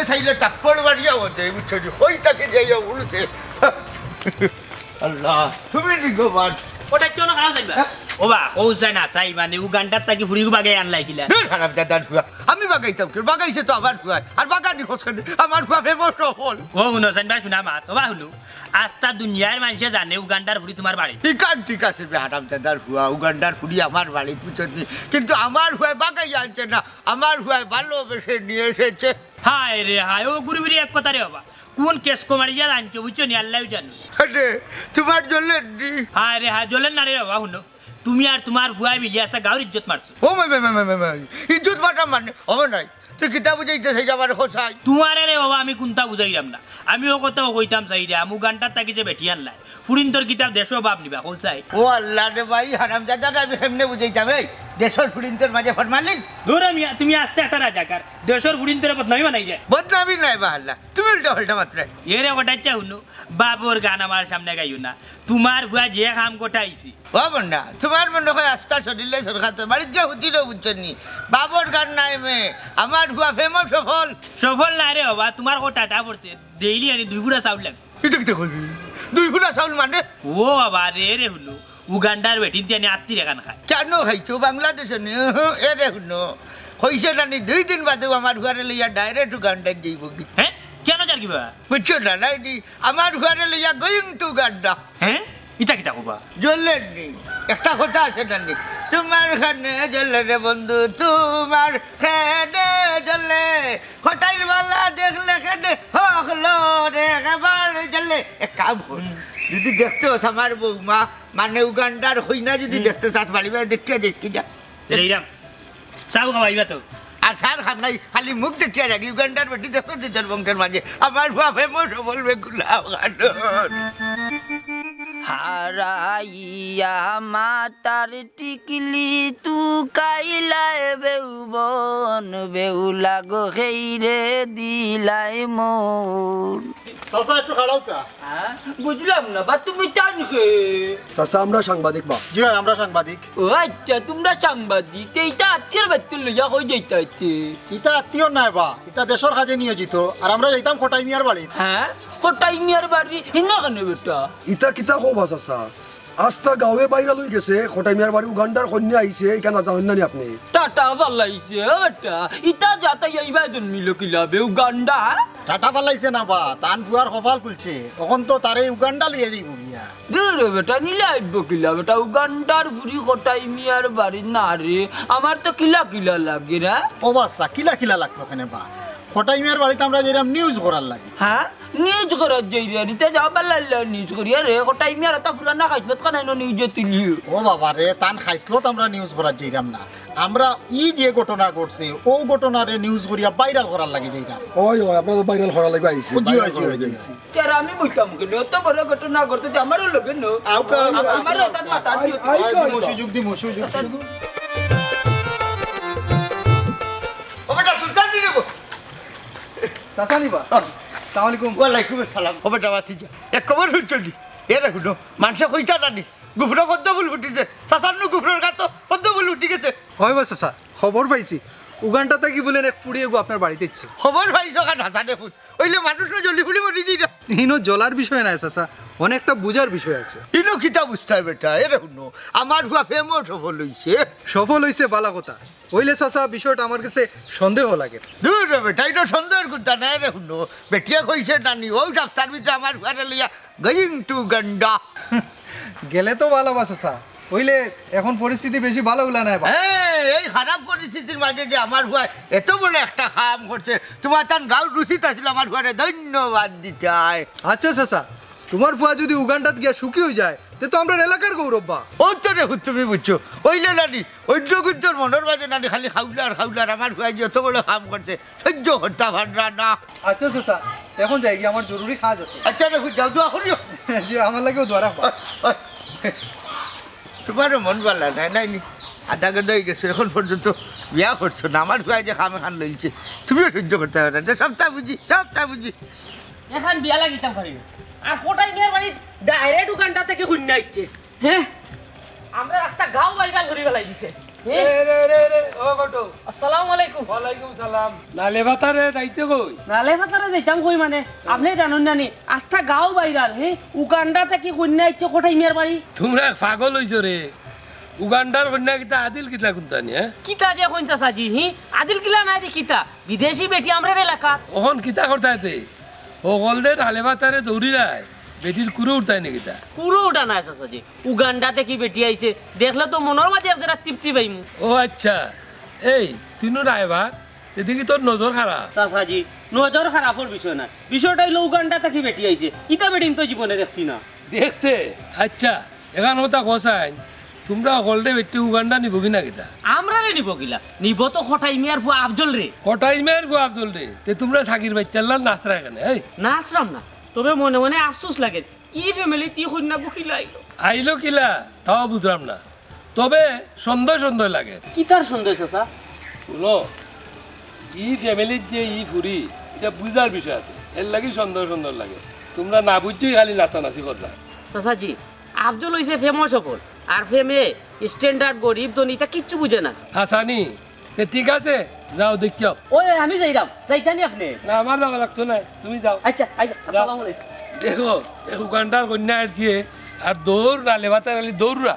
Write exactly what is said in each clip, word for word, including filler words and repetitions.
চাইলে তাপ্পড় মারিয়া ও দেয়, বুঝছো নি? কই তাকে যাইয়া উড়ছে। আল্লাহ, তুমি নিগমান। ওটা কেউ না খারাপ চাইবা? হ্যাঁ? ও বা, ও চাই না চাই, মানে, উগান্ডার থাকি ফুড়িগু বাগাই আনলাই কিলা? দূর হারামজাদার ফুয়া, আমি বাগাইতাম কেন? বাগাইছে তো আমার ফুয়ায়। আর বাগানি খোঁজ করে আমার ফুয়া ফেমস সফল। ও হুনো, চাইন ভাই, শুনা মাত, ও বা হুনো। আস্তা দুনিয়ার মানষে জানে উগান্ডার ফুড়ি তুমার বাড়ি। ইখান ঠিক আছে বে হারামজাদার ফুয়া, উগান্ডার ফুড়ি আমার বাড়ি, বুঝছো নি? কিন্তু আমার ফুয়ায় বাগাইয়া আনছে না, আমার ফুয়ায় ভালোবেসে নিয়ে এসেছে। হায় রে হায়, ও গুরু গুরি এক কথা রে বাবা, কোন কেস কমারি যা জানছো, বুঝছো নি, আল্লাহ জানো। আরে, তুমার জ্বলের নি? হায় রে হায়, জ্বলের না রে বাবা, হুনো, তুমি আর তুমার ফুয়ায় মিলিয়া আস্তা গাঁওর ইজ্জত মারছো। ও মাই, মাই, মাই, মাই, মাই, মাই। ইজ্জত মারতাম মানে? ও নাই। তুই কিতা বুঝাইতে চাইরে আমার কথায়? তুমারে রে বাবা, আমি কুনতা বুঝাইরাম না। আমি ও কথাও কইতাম চাইরাম, উগান্ডার থাকি যে বেটি আনলাই, ফুড়িন্তর কিতা দেশো বাপ নিবা, কও চাই। ও আল্লাহ রে ভাই, হারামজাদারে আমি কেমনে বুঝাইতাম? এই, দেশর ফুড়িন্তর মাঝে ফরমালিন? ধরো মিয়া, তুমি আস্তা একটা রাজাকার, দেশর ফুড়িন্তরে বদনামি বানাই যায়। বদনামি নাই বা আল্লাহ, তুমি উল্টা পাল্টা মাতরায়। এরে ওটা ইচ্ছা হুনো, বাবর গান আমার সামনে গাইও না। তুমার ফুয়া যে কাম গোটাইছি। ও বন্ডা, তুমার মনে হয় আস্তা শরীরে সরকার তো বাড়িত গিয়া হুতিরও বুঝছো নি। বাবর গান নাই মে, আমার ফুয়া ফেমস সফল। সফল না রে বাবা, তুমার কো টাটা পড়ছে, ডেইলি আনি দুই ফুটা চাউল লাগে। ইটা কিতা কইবি? দুই ফুটা চাউল মানে? ও বাবা রে, রে হুনো, উগান্ডার বেটিন তিয়ানি আত্তির এখান খায়। কেন খাইছো? বাংলাদেশে নি? উহু, এ রে হুনো, কইছে নানি দুই দিন বাদেউ আমার ফুয়ারে লইয়া ডাইরেক্ট উগান্ডায় যাইবো কি? হ্যাঁ? কেন যার কি বা? বুঝছো না, নাই নি? আমার ফুয়ারে লইয়া going to উগান্ডা। হ্যাঁ? ইটা কিতা কবা? জ্বলের নি? একটা কথা আছে নানি, তুমার খানে জ্বলে রে বন্ধু, তুমার খানে জ্বলে। কটাইর বালা দেখলে কেনে হকলর একবার জ্বলে। এক কাম কর, হুম। যদি দেখতে চাস আমার বৌমা, মানে উগান্ডার কইনা যদি হুম। দেখতে চাস, বাড়ি বাড়ি দেখিয়া যাইস কি যা। যাইরাম। চাও খাওয়াইবা তো? আর চার খাম নাই, খালি মুখ দেখিয়া যাগি। উগান্ডার বেটি দেখতে দিতর বংশের মাঝে। আমার বাপে মোর সবল বেগুলা খানর। হারাইয়া মাতার টিকলি তুকাইলায় বেউবন, বেউলা গো খেইরে দিলায় মন। চাচা, একটু খাড়াও কা। হ্যাঁ? বুঝলাম না, বা তুমি চান কে? চাচা, আমরা সাংবাদিক বা। জি ভাই, আমরা সাংবাদিক। ও আচ্ছা, তুমরা সাংবাদিক। তে ইতা আত্তিয়র বাড়িত লইয়া কই যাইতা ইতে? ইতা আত্তিয়র নায় বা, ইতা দেশর কাজে নিয়োজিত। আর আমরা যাইতাম কটাই মিয়ার বাড়িত। হ্যাঁ? কটাই মিয়ার বাড়ি? হিনো কেনে বেটা? ইতা কিতা কও বা চাচা? আস্তা গাঁওয়ে ভাইরাল অইগেছে, কটাই মিয়ার বাড়ি উগান্ডার কইন্যা আইছে, ইখান জানইন না নি আপনে? টাটা ফালাইছে, ও বেটা। ইতা যাতাই আইবা জন্মিলো কিলা বে উগান্ডা? টাটা ফালাইছে না বা, তান ফুয়ার কপাল খুলছে। অখন তো তারে উগান্ডা লইয়া যাইবো গিয়া। দূর ও বেটা, নিলে আইবো কিলা বেটা? উগান্ডার ফুড়ি কটাই মিয়ার বাড়ি না রে, আমার তো কিলা কিলা লাগে রে। ও বাচ্চা, কিলা কিলা লাগতো কেনে বা? কটাই মিয়ার বাড়িত আমরা যাইরাম নিউজ করার লাগি। হ্যাঁ? নিউজ করার যাইরা, নিতে যাও বাল্লাল্লা নিউজ করি। আরে, কটাই মিয়ার এতা পুরানা খাইছলত কানাইনো নিউজে তুলিও। ও বাবা রে, তান খাইছলত আমরা নিউজ করার যাইরাম না। আমরা ই যে ঘটনা ঘটছে, ও ঘটনারে নিউজ করিয়া ভাইরাল করার লাগি যাইরাম। ওই, ওই, আপনারা তো ভাইরাল করার লাগি আইছি। জি, ভাইরাল জি, করার জি, লাগি জি। আইছি। তে আর আমি বইতাম কেনে? অত বড় ঘটনা ঘটছে যে আমারও লগে ন। আউকা, আম-, আউকা, আমারও আউকা। তার মাথা আই, দিও। আই, আই, আই, দিমু, আই। সুযোগ দিমু, সুযোগ দিমু। ও বেটা, সুলতান দি নেবো। চাচা নি বা? হ্যাঁ। সালাম আলাইকুম। ওয়ালাইকুম আসসালাম। ও বেটা, বাতি যা। এক খবর হুনছো নি? এরে হুনো, মানষে কইতা না নি? গুফরা পদ্ম ফুল ফুটিছে। চাচার নু গুফরার গাতো পদ্ম ফুল ফুটি গেছে। অয় বা চাচা, খবর পাইছি। উগান্ডা থাকি বুলে এক ফুড়ি এগু আপনার বাড়িত আইছে। খবর পাইছো কার হাসানে ফুল? অইলে মানুষ নু জ্বলি পুড়ি মরি যাইরা। হিনো জ্বলার বিষয় নায় চাচা, অনেকটা বুঝার বিষয় আছে। হিনো কিতা বুঝতায় বেটা? এরে হুনো, আমার ফুয়া প্রেমও সফল অইছে। সফল অইছে বালা কথা। অইলে চাচা, বিষয়টা আমার গেছে সন্দেহ লাগে। দূর রে বেটা, ইটা সন্দেহর কথা নায় রে হুনো। বেটিয়ে কইছে নানি, অউ সাপ্তার ভিতরে আমার ফুয়ারে লইয়া going to উগান্ডা। গেলে তো বালা বা চাচা। অইলে অখন পরিস্থিতি বেশি বালা উলা নায় বা। হ্যাঁ, এই খারাপ পরিস্থিতির মাঝে যে আমার ফুয়ায় এত বড় একটা কাম করছে, তুমার তান গাউর উচিত আছিল আমার ফুয়ারে ধন্যবাদ দিতায়। আচ্ছা চাচা, তুমার ফুয়া যুদি উগান্ডাত গিয়া সুখী অইযায়, তে তো আমরার এলাকার গৌরব বা। অউ তো রে হুত তুমি বুঝছো। অইলে নানি, অইন্য গুন্তর মনর মাঝে নানি খালি খাউলার, খাউলার, আমার ফুয়ায় যে অত বড় কাম করছে, সইজ্য করতা পাররা না। আচ্ছা চাচা, অখন যাইগি, আমার জরুরি কাজ আছে। আচ্ছা রে হুত, যাও, দোয়া করিও। জি, আমার লাগিও দোয়া রাখবা। ওই, ওই, তুমারও মন বালা নায়, নায় নি? আধা গাদা অইগেছো, অখন পর্যন্ত বিয়া করছো না, আমার ফুয়ায় যে কাম এখান লইছে, তুমিও সইজ্য করতা পাররায় না, সবতা বুঝি, সবতা বুঝি। এখান বিয়া লাগিতাম পারি না। আর কটাই মিয়ার বাড়ি direct উগান্ডা থাকি কইন্যা আইছে। হ্যাঁ? আমরার আস্তা গাঁও ভাইরাল করি ফালাই দিছে। এ, রে, রে, রে, ও ঘটক। আসসালামু আলাইকুম। ওয়ালাইকুম সালাম। নালে ভাতারে যাইতে কই? নালে ভাতারে যাইতাম কই মানে? আপনে জানইন না নি? আস্তা গাঁও ভাইরাল, হে? উগান্ডা থাকি কইন্যা আইছে কটাই মিয়ার বাড়ি। তুমরা এক পাগল অইছো রে। উগান্ডার কইন্যা কিতা আদিল কিলা কুন্তা নি, হে? কিতা যে কইন চাচাজি, হি? আদিল কিলা নায় রে কিতা? বিদেশি বেটি আমরার এলাকাত। অখন কিতা করতায় তে? হকলদে নালে ভাতারে দৌড়িরায়, বেটির কুরো উঠতায় নি কিতা? কুরো উঠা নায় চাচাজি। উগান্ডা থাকি বেটি আইছে, দেখলে তো মনর মাঝে এক জেরা তৃপ্তি পাইমু। ও আইচ্ছা, এই, তুই নু রায়বার, এদিকে তোর নজর খারাপ। চাচাজি, নজর খারাপর বিষয় নায়, বিষয়টা অইলো উগান্ডা থাকি বেটি আইছে, ইতা বেটিন তো জীবনে দেখছি না। দেখতে? আইচ্ছা, এখান কথা কছাইন, তুমরা হকলদে বেটি উগান্ডা নিবো কি না কিতা? আমরারে নিবো কিলা? নিবো তো কটাই মিয়ার ফুয়া আফজলরে। কটাই মিয়ার ফুয়া আফজলরে? তে তুমরা সাকির বাইচ্চাল্লার নাচরা কেনে, এই? নাচরাম না, তবে মনে মনে আফসোস লাগে। ই ফ্যামিলিত ই কইন্যাগু কিলা আইলো? আইলো কিলা, তাও বুঝরাম না। তবে সন্দেহ সন্দেহ লাগে। কিতার সন্দেহ, চাচা? হুনো, ই ফ্যামিলিত যে ই ফুরি, ইটা বুঝার বিষয় আছে। এরলাগি সন্দেহ সন্দেহ লাগে। তুমরা না বুঝিয়াউ খালি নাচানাচি কররায়। চাচাজি, আফজল অইছে ফেমো সফল। আর ফেমে স্ট্যান্ডার্ড, গরিব, ধনী, ইতা কিচ্ছু বুঝে না। হাছানি, তে ঠিক আছে, যাও দেখিয়াও। ওই, আমি যাইরাম, যাইতানি আপনে? না, আমার যাওয়া লাগতো নায়, তুমি যাও। আইচ্ছা, আইচ্ছা, যাও। আসসালামু আলাইকুম। দেখো, এক উগান্ডার কইন্যা আইছে, আর দৌড় নালে ভাতার আলি দৌড়রা।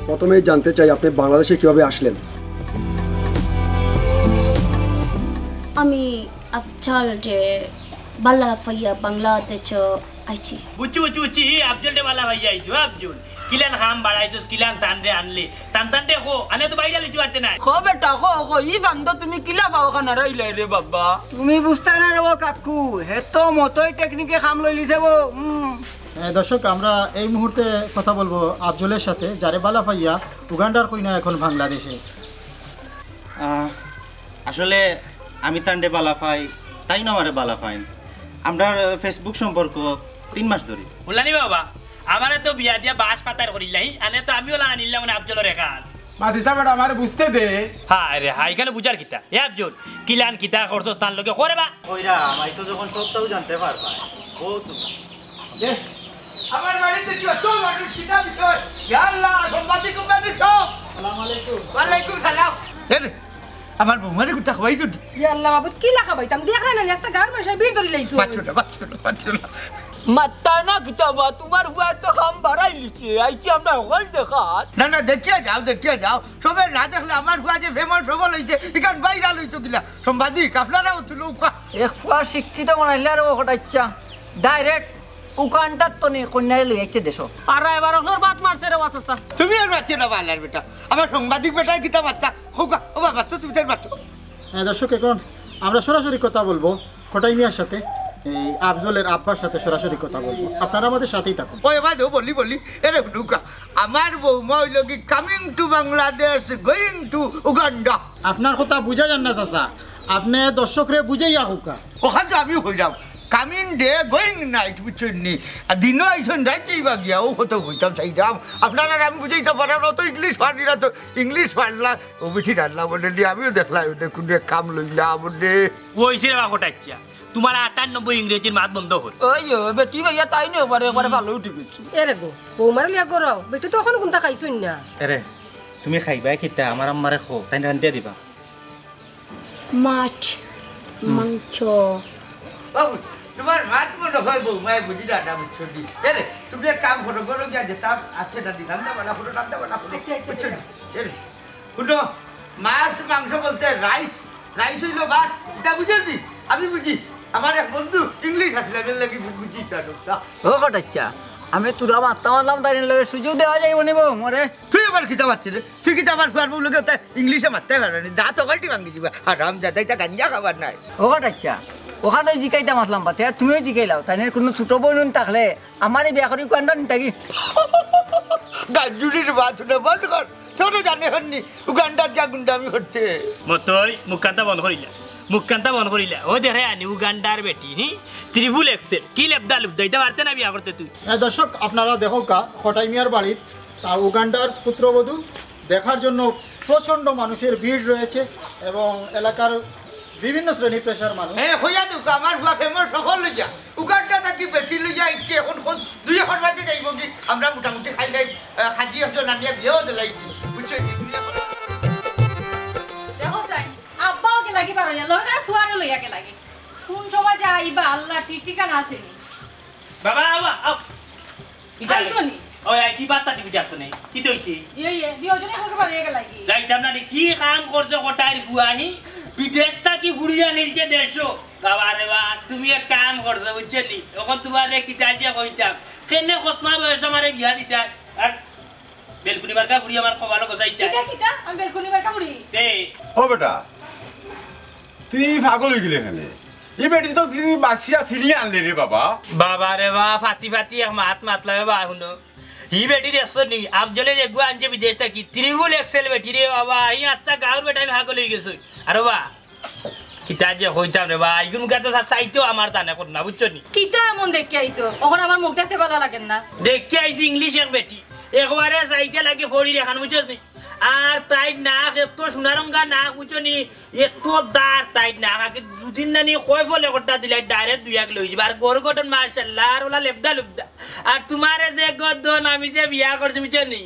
প্রথমেই জানতে চাই, আপনি বাংলাদেশে কিভাবে আসলেন? আমি আফজলরে বালা পাইয়া বাংলাদেশো আইছি। বুঝছি, বুঝছি, বুঝছি, আফজলরে বালা পাইয়া আইছো, আফজল। কিলান কাম বাড়াইছস, কিলান তানরে আনলে। তান তানরে কো, আনে তো বাইরে লইতে পারতে নায়। কো বেটা, কো, কো, ই বান্দর তুমি কিলা পাও খান হারাইলায় রে বাবা? তুমি বুঝতায় না রে ও কাকু, হে তো মতই টেকনিকে কাম লইলিছে গো। হুম। এ, দর্শক, আমরা এই মুহূর্তে কথা বলবো আফজলের সাথে, যারে বালা পাইয়া উগান্ডার কইন্যা এখন বাংলাদেশে। আহ, আসলে আমি তানরে বালা পাই, তাইন আমারে বালা পাইন। আমরার Facebook সম্পর্ক তিন মাস ধরি। হুনলানি বাবা, আমারে তো বিয়া দিয়া বাঁশ পাতার করিলাই, আনে তো আমিও লানা নিলাম মানে আফজলর একান। মাতিতা বেটা, আমারে বুঝতে দে। হায় রে হায়, ইখানো বুঝার কিতা? এ আফজল, কিলান কিতা করছস তান লগে? কো রে বা। কইরা, আইছো যখন সবটাউ জানতে পারবা। ও তুমি। দে। আমার বাড়িত কি অত মানুষ, কিতা বিষয়? ইয়া আল্লাহ, সাংবাদিক, সাংবাদিক সব। আসসালামু আলাইকুম। ওয়ালাইকুম সালাম। এ রে, আমার বৌমারে গুটা খাওয়াইছো নি? ইয়া আল্লাহ, বাবু, কিলা খাবাইতাম? দেখরায় না, আস্তা গাঁওর মানুষে ভিড় ধরিলাইছে। বাচ্চো না, বাচ্চো না, বাচ্চো না। মাততায় না কিতা বা, তুমার ফুয়ায় তো কাম বাড়াইলিছে। আইছি আমরা হকল দেখাত। না, না, দেখিয়া যাও, দেখিয়া যাও। সবে না দেখলে আমার ফুয়া যে ফেমাস সবল অইছে, ইখান ভাইরাল অইতো কিলা? সাংবাদিক, আপনারাও তো নৌকা। এক ফুয়া শিক্ষিত বানাইলে আর ও কটাইচ্ছা। ডাইরেক্ট উগান্ডার তনে কইন্যারে লই আইতে দেশো। আর এবার অকলর বাত মারছে রে ওয়াসাসা। তুমি আর মাতিও না বালার বেটা। আমার সাংবাদিক বেটায় কিতা মাততা? কউক্কা, ও বাবা, তো তুমি তার মাতো। হ্যাঁ, দর্শক, এখন আমরা সরাসরি কথা বলবো কটাই মিয়ার সাথে, এই আফজলের আব্বার সাথে সরাসরি কথা বলবো। আপনারা আমাদের সাথেই থাকুন। ওই বাদ বলি, বলি, এরে নৌকা, আমার বৌমা অইলো গি coming to Bangladesh, going to Uganda। আপনার কথা বুঝা যার না, চাচা। আপনে দর্শকরে বুঝাইয়া কউক্কা। অখান তো আমি কইরাম, coming day, going night, বুঝছইন নি? আর দিনো আইছইন, রাইত যাইবা গিয়া, ও কথা কইতাম চাইরাম। আপনারারে আমি বুঝাইতাম পাররাম না, অত ইংলিশ পারি না তো, ইংলিশ পারলা, ও বেটি রান্না বলে নি, আমিও দেখলাম, ওটা কুনু এক কাম লইলা বলে। অইছে রে বা কটাইচ্ছা, তুমার আটানব্বই ইংরেজির মাত বন্ধ কর। ওই ও, বেটি ভাইয়া তাই নি, একবারে, একবারে ভালো উঠি গেছে। এরে গো, বৌমারে লিয়া গরো, বেটি তো অখনো কুন্তা খাইছইন না। এরে, তুমি খাইবায় কিতা? আমার আম্মারে কও, তাইন রান্ধিয়া দিবা। মাছ, হুম। মাংস। বাবু, তুমার মাত মনো অয় বৌমায় বুঝি রান্না বুঝছো নি। এরে, তুমি এক কাম করো, ঘরো গিয়া যেতা আছে রান্ধি, রান্দা বাড়া করো, রান্দা বাড়া করো। আচ্ছা, আচ্ছা, বুঝছো নি? আচ্ছা। এরে, হুনো, মাছ, মাংস বলতে রাইস, রাইস অইলো ভাত, ইতা বুঝো নি? আমি বুঝি, আমার এক বন্ধু ইংলিশ আছিল, আমি এর লাগি বুঝি ইতা সবতা। ও কটাইচ্ছা, আমি তুরা মাততাম আনলাম, তাইন লগে সুযোগ দেওয়া যাইবো নি বউ, মরে। তুই আবার কিতা মাতছস রে? তুই কিতা আমার ফুয়ার বউর লগে অতা ইংলিশে মাততায় পারবে নি? দাঁত অকালটি ভাঙ্গি দিবা। হারামজাদা, ইতা গাঞ্জা খাবার নায়। ও কটাইচ্ছা, অখান জিকাইতাম আছলাম বাতে, আর তুমিও জিকাইলাও। তাইন কুনু ছোট বইন থাকলে আমারে বিয়া করি উগান্ডা নিতা গি? গাঞ্জুরির মাত হুনা বন্ধ কর। ছোট জানে হননি, উগান্ডাত গিয়া গুন্ডামি করছে। মতই মুখখানতা বন্ধ করিলা, মুখখানতা বন্ধ করিলা। ও দেখরায় নি উগান্ডার বেটি, হি? Triple X L। কি লেবদা লুবদা, ইতা পারতে না বিয়া করতে তুই। হ্যাঁ, দর্শক, আপনারা দেখউক্কা, কটাই মিয়ার বাড়ির তা উগান্ডার পুত্রবধূ দেখার জন্য প্রচণ্ড মানুষের ভিড় রয়েছে এবং এলাকার বিভিন্ন শ্রেণী পেশার মানুষ। হ্যাঁ, হইয়া দুঃখ আমার ফুয়া ফেমর সফল লইয়া উগান্ডা থাকি বেটি লইয়া আইছে। এখন কোন দুই এখন বাজে যাইব কি? আমরা মোটামুটি খাই নাই, আহ, খাজি একজন আনিয়া বিয়েও দিলাইছি, বুঝছো নি? দুই এখন দেখো চাই, আব্বাও কে লাগি পারো না, লগে ফুয়ারও লইয়া কে লাগি। কোন সময় যে আইবা আল্লাহ ঠিক ঠিকানা আছে নি। বাবা, বাবা, আও। কিতা আইছো নি? ওই, আইছি, বার্তা দিবি যাস নে। কিতা অইছে? ইয়ে, ইয়ে, দুইজনে আমাকে বাড়িয়ে গেলা কি? যাইতাম না নি, কি কাম করছো কটাইর ফুয়া হি? বিদেশ থাকি ফুড়িয়া নিলছে দেশো। বাবা রে বা, তুমি এক কাম করছো, বুঝছো নি? এখন তোমারে কিতা যে কইতাম। কেনে কসমা বয়স আমারে বিয়া দিতা? আর বেলকুনি বারকা ফুড়ি আমার কপালো গজাইতা। কিতা, কিতা? আমি বেলকুনি বারকা ফুড়ি? দে। ও বেটা, তুই পাগল অই গেলে কেনে? ই বেটি তো তুই বাসিয়া ছিনিয়া আনলে রে বাবা। বাবা রে বা, ফাতি ফাতি এক মাত মাতলা বা হুনো। হি বেটি দেখছো নি? আফজলে যেগু আনছে বিদেশ থাকি, triple XL বেটি রে বাবা। ই আত্তা গাঁওর বেটাইন পাগল অই গেছে। আরে বা, কিতা যে কইতাম রে বা, ইগুন গা তো চা-, চাইতেও আমার জানে কর না, বুঝছো নি? কিতা এমন দেখি আইছো? এখন আমার মুখ দেখতে ভালা লাগের না। দেখি আইছি English এক বেটি, একবারে চাইতে লাগে ফড়ির এখান, বুঝছো নি? আর তাইর নাক এত সোনারঙ্গা নাক, বুঝছো নি? এত দার তাইর নাক, আগে দুদিন নানি কয় ফলে কটা দিলাই, direct দুই এক লই যাবা। আর গড় গঠন মাশাআল্লাহ, আর ওলা লেবদা লুবদা। আর তোমারে যে গদন আমি যে বিয়া করছি, বুঝছো নি?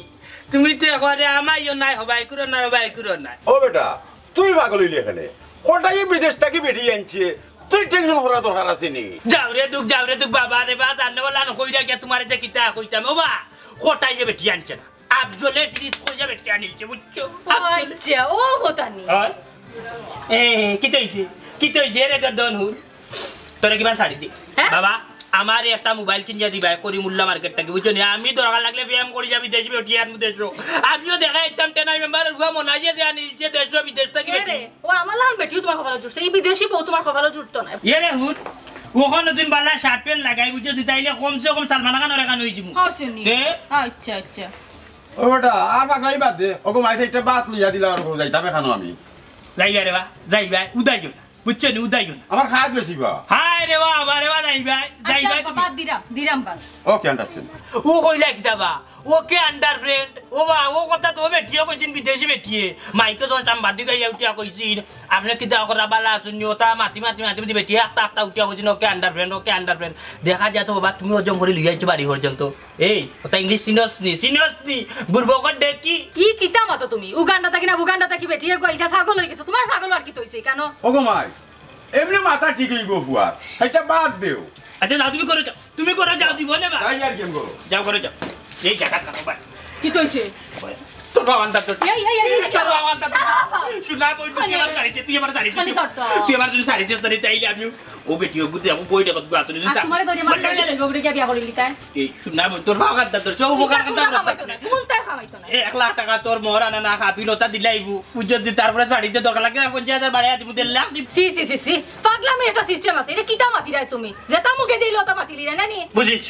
তুমি তো একবারে আমাইও নাই, হবাই করো না, হবাই করো না। ও বেটা, তুই পাগল অইলে কেনে? কটাইয়ে বিদেশ থাকি বেটি আনছে, তুই tension করার দরকার আছে নি? যাও রে দুঃখ, যাও রে দুঃখ, বাবা রে বা, জানলে বলা না কইরা গিয়া তোমারে যে কিতা কইতাম। ও বা, কটাইয়ে বেটি আনছে না। আফজলে treat কইয়া বেটি আনিছে, বুঝছো? ও আফজলে। আচ্ছা, ও কথা নি। হয়? এ, কিতা অইছে? কিতা অইছে রে গদন হুর? তোরে কিবা শাড়ি দি। হ্যাঁ? বাবা, আমারে একটা মোবাইল কিনিয়া দিবায়, করিমুল্লা মার্কেট থাকি, বুঝছো নি? আমি দরকার লাগলে ব্যায়াম করি যাবি, দেশি বেটি আর দেশো। আমিও দেখা একদম টেনাই মেম্বারের ফুয়া মনাইয়া যে আনিছে দেশো বিদেশ থাকি এ বেটি। রে, ও আমার লাল বেটিও তোমার কপালো জুটছে, এই বিদেশি বউ তোমার কপালো জুটতো না। এ রে হুন, ওখানে তুমি বালা শার্ট প্যান্ট লাগাই, বুঝছো নি? তাইলে কমসে কম সালমান খানর এখান অই যিমু। হ্যাঁ, শুনি। তে? আচ্ছা, আচ্ছা। ও বেটা, আর পাগলাই বাদ দে। ওগো মাই, একটা ভাত লইয়া দিলা, আর ওগো যাইতাম এখানো আমি। যাইবা রে বা, যাইবা, উদাইও না। বুঝছো নি, উদাইও না। আমার খাত বেশি বা। হায় রে বা, আবার রে বা, যাইবা, আচ্ছা, যাইবা আব্বা, তুমি। বাদ দিরাম, দিরাম বাদ। Okay, understand। ও কইলা কিতা বা? ওকে আন্ডারফ্রেন্ড। ও বা, ও কথা তো বেটিয়ে কইছেন, বিদেশি বেটিয়ে। মাইকে যখন সাংবাদিক আইয়া উঠিয়া কইছেন, আপনি কিতা করা বালা আছেন নি? ওটা মাতি, মাতি, মাতি, মাতি বেটিয়ে আস্তা, আস্তা উঠিয়া কইছেন, ওকে আন্ডারফ্রেন্ড, ওকে আন্ডারফ্রেন্ড। দেখা যায় তো বাবা, তুমি ওজন করে লইয়া আইছো বাড়ি পর্যন্ত। এই, ওটা ইংলিশ চিনস নি, চিনস নি, বুড়বকর ডেকি। কি কিতা মাতো তুমি? উগান্ডা থাকি না, উগান্ডা থাকি বেটিয়ে গো, ইসা পাগল অই গেছো। তোমার পাগল আর কিতা অইছে, কেনে? ওগো মাই, এমনে মাথা ঠিক অইবো ফুয়ার, সেটা বাদ দেও। আচ্ছা, যাও, তুমি করো যাও, তুমি করো যাও, দিব না বা। তাই আর কেন করো? যাও, করো যাও। এই জায়গা কাটো বা। কিতা অইছে? তোর বাবা আন্দাজ ধরছে। এই, এই, এই, এই, তোর বাবা আন্দাজ ধরছে। বাবা। শোনা, বই, তুই খালি আমার শাড়ি দে, তুই আমার শাড়ি দে। খালি শর্ত। তুই আমার যদি শাড়ি দিস, তাহলে তাইলে আমি ও বেটি, ও বুদ্ধি, আমি বই দেখো, তুই আতুরি আর দিতা। তোমারে ধরে আমার বই। লইয়া লইব, বুড়ি গিয়া বিয়া করি লিতাই। এই, শোনা, বই, তোর বাবা আন্দাজ ধরছে, ও উপকার ইটা করতে কোনো পারবে কামাইতো না। না, কোনটাই কামাইতো না। এক লাখ টাকা তোর মোহর আনা না খাবি, লতা দিলাইবু। বুঝছস দি, তারপরে শাড়ি দে, দরকার লাগে, পঞ্চাশ হাজার বাড়াইয়া দিমু, দেড় লাখ দিমু। ছি, ছি, ছি, ছি। পাগলামি একটা system আছে। এটা কিতা মাতিরায় তুমি? যেটা মুখে দিল, ওটা মাতিলি রে, নানি? বুঝিস?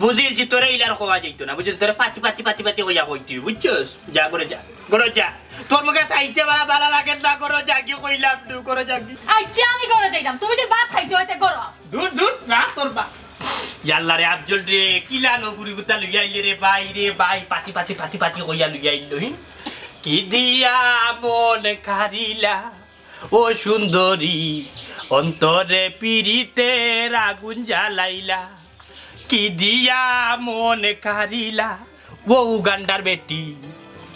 বুঝিলছি, তোরে ইলার কওয়া যাইতো না, বুঝলি? তোরে পাতি, পাতি, পাতি, পাতি কইয়া কইতে অইবো, বুঝছস? যা, ঘরো যা, ঘরো যা। তোর মুখে চাইতে বালা, বালা লাগে না, ঘরো যা, কি কইলাম, তুই ঘরো যা, কি? আচ্ছা, আমি ঘরো যাইতাম, তুমি যে ভাত খাইতে অয়, তে ঘরো আও। দূর, দূর, না, তোর বা-, ইয়াল্লা রে, আফজল রে, কিলা নু ফুরি গুতা লইয়া আইলে রে, ভাই রে, ভাই, পাতি, পাতি, পাতি, পাতি কইয়া লইয়া আইলো, হি? কি দিয়া মন কারিলা, ও সুন্দরী, অন্তরে পিরিতের আগুন জ্বালাইলা। কি দিয়া মন কারিলা, ও উগান্ডার বেটি।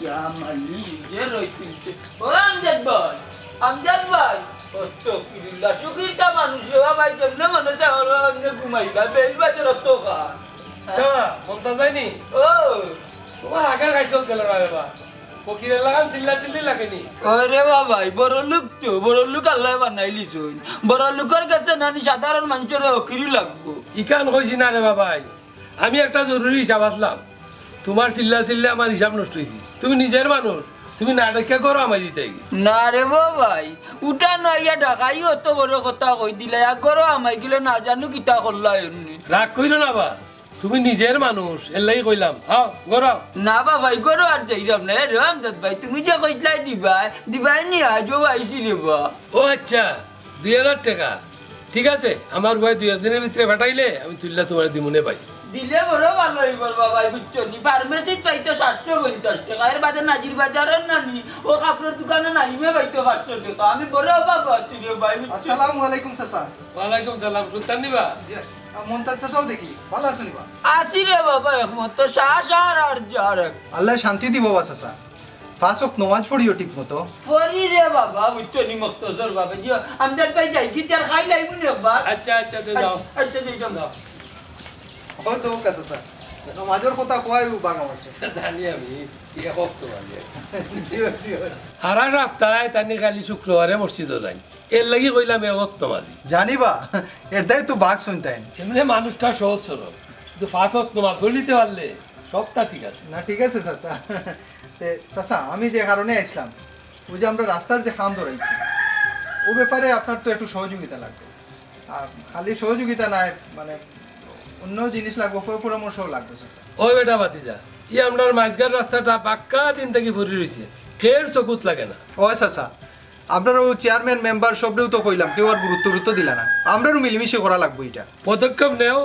ইয়া মালি, যে রইতিনতে। ও আমজাদ ভাই, আমজাদ ভাই। অস্তাগফিরুল্লাহ, সুখীরটা মানুষ রে, বাবা, এই জন্য মনে চায়, ওরা এমনি ঘুমাইবা, বেল বাজে রক্ত খা। হ্যাঁ, মমতাজ ভাই নি? ও। তোমার আগের গাইছ গেল না রে বা। ফকিরের লাগান চিল্লা চিল্লি লাগে নি? ওরে বাবা, বড় লোক তো, বড় লোক আল্লাহ বানাইলিছইন। বড় লোকের কাছে নানি সাধারণ মানুষের ফকিরই লাগবো। ইখান কইছি না রে বাবাই, আমি একটা জরুরি হিসাব আছলাম। তোমার চিল্লা চিল্লা আমার হিসাব নষ্ট অইছে। তুমি নিজের মানুষ, তুমি না ডাকিয়া ঘরো হামাই দিতায় গি। না রে বাবাই, উঠা নইয়া ডাকাই অত বড় কথা কই দিলা, এক ঘরো হামাই গেলে না জানো কিতা করলা এমনি। রাগ কইরো না বা, তুমি নিজের মানুষ, এর লাগি কইলাম। আও, ঘরো আও। না বাবাই, ঘরো আর যাইরাম না। এ রে আমজাদ ভাই, তুমি যে কইতলায় দিবায়, দিবায় নি, আইজও আইছি রে বা। ও আচ্ছা, দুই হাজার টেকা। ঠিক আছে, আমার ভাই দুই একদিনর ভিতরে পাঠাইলে আমি তুইল্লা তুমারে দিমুনে ভাই। দিলে বড় ভালা অইবো রে বাবা, বুঝছো নি? ফার্মেসিত পাইতো সাতশো পঞ্চাশ টেকা, এর বাদে নাজির বাজারর নানি, অউ কাপড়র দোকানো নাইমে পাইতো পাঁচশো টেকা। আমি বড় অভাবো আছি রে ভাই, বুঝছো? আসসালামু আলাইকুম চাচা। ওয়ালাইকুম সালাম, সুলতান নি বা? জি, আ, মন্তাজ চাচাও দেখি, ভালা আছো নি বা? আছি রে বাবা, একমতো, সা-, সার আর যার এক। আল্লায় শান্তি দিবা বা চাচা। পাঁচ ওয়াক্ত নমাজ পড়িও ঠিক মতো। পড়ি রে বাবা, বুঝছো নি, মখতসর ভাবে। জি, আমজাদ ভাই যাই, কি তার খাই লাইবো নি একবার? আচ্ছা, আচ্ছা, তে যাও। আচ্ছা, তে যাও। যাও। অয় তো, অউ চাচা। নমাজর কথা কওয়ায় অউ বাগ আমার। জানি আমি, ইয়ে হোক তো মানে। জি, জি। হারা সপ্তাহে তানি খালি শুক্রবারে মসজিদো যাইন। এরলাগি কইলাম এক ওয়াক্ত নমাজি। জানি বা, এর দায় তো বাগ শুনতাইন। এমনে মানুষটা সহজ সরল। কিন্তু পাঁচ ওয়াক্ত নমাজ পড়িলিতে পারলে সবটা ঠিক আছে। না, ঠিক আছে চাচা। তে চাচা, আমি যে কারণে আইছলাম, অউ যে আমরা রাস্তার যে কাম ধরাইছি, অউ ব্যাপারে আপনার তো একটু সহযোগিতা লাগবো। আর খালি সহযোগিতা নায়, মানে, অন্য জিনিস লাগবো, প-, পরামর্শও লাগবো চাচা। ওই বেটা ভাতিজা, ই আমরার মাঝগার রাস্তাটা বাক্কা দিন থাকি পড়ি রইছে, কেউর চকুত লাগে না। ওই চাচা, আমরার অউ চেয়ারম্যান, মেম্বার সবরেউ তো কইলাম, কেউ আর গুরুত্ব টুরুত্ব দিলা না। আমরারও মিলিমিশি করা লাগবো ইটা। পদক্ষেপ নেও,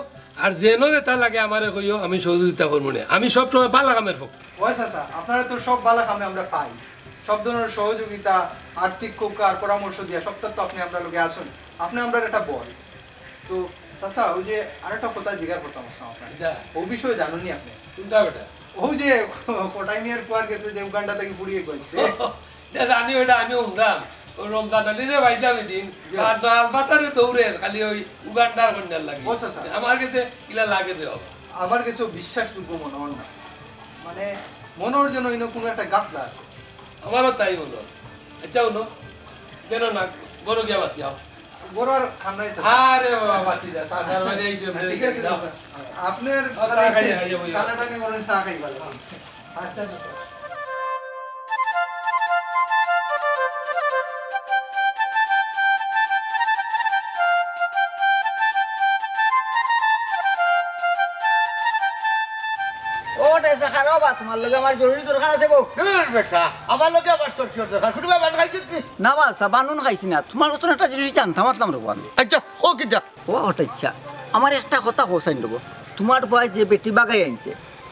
আর যেন যেটা লাগে আমারে কইও, আমি সহযোগিতা করমুনে। আমি সব সময় ভালা কামের পক্ষে। ওই চাচা, আপনারে তো সব ভালা কামে আমরা পাই, সব ধরনের সহযোগিতা, আর্থিক উপকার, পরামর্শ দিয়া, সবটা তো আপনে আমরার লগে আছইন। আপনে আমরার একটা বল। তো চাচা, ওই যে আরেকটা কথা জিজ্ঞাসা করতাম আছলাম আপনারে। যা। অউ বিষয়ে জানইন নি আপনে? কুনটা বেটা? অউ যে কটাই মিয়ার ফুয়ার গেছে যে উগান্ডা থাকি ফুড়ি আইছে। ইটা জানি বেটা, আমি হুনরাম। অউ রমজান আলীরে পাইছলাম এদিন, জি। আর ডাল পাতারে দৌড়ের, খালি অউ উগান্ডার কইন্যার লাগি। ও চাচা। আমার গেছে কিলা লাগে রে বাবা। আমার গেছেও বিশ্বাসযোগ্য মনো অর না। মানে, মনো অর যেন ইনো কুনু একটা গাফলা আছে। আমারও তাই মনো অর। আচ্ছা, হুনো, কেনে না, ঘরো গিয়া মাতিয়াও। ঘরো আর খাম নাই, চাচা। আরে বাবা, বাঁচি যা, চা, চা, মানে এই যে, ঠিক আছে, যাও। চাচা। আপনার ও, চা খাইয়া, খাইয়া বইয়া। টানাটানি করেন, চা খাইবা। আচ্ছা, চাচা। ও, টেসা, খাড়াও বা, তুমার লগে আমার জরুরি দরকার আছে গো। দূর বেটা, আমার লগে আবার তোর কিওর দরকার? কুনু বান খাইছস নি? না বা, চা বান-উন খাইছি না। তুমার গেছে একটা জিনিস জানতাম আছলাম রে বান। আচ্ছা, ও কিতা? ও, ওটা ইচ্ছা। আমার একটা কথা কওছাইন রে গো। তুমার ফুয়ায় যে বেটি বাগাই আনছে,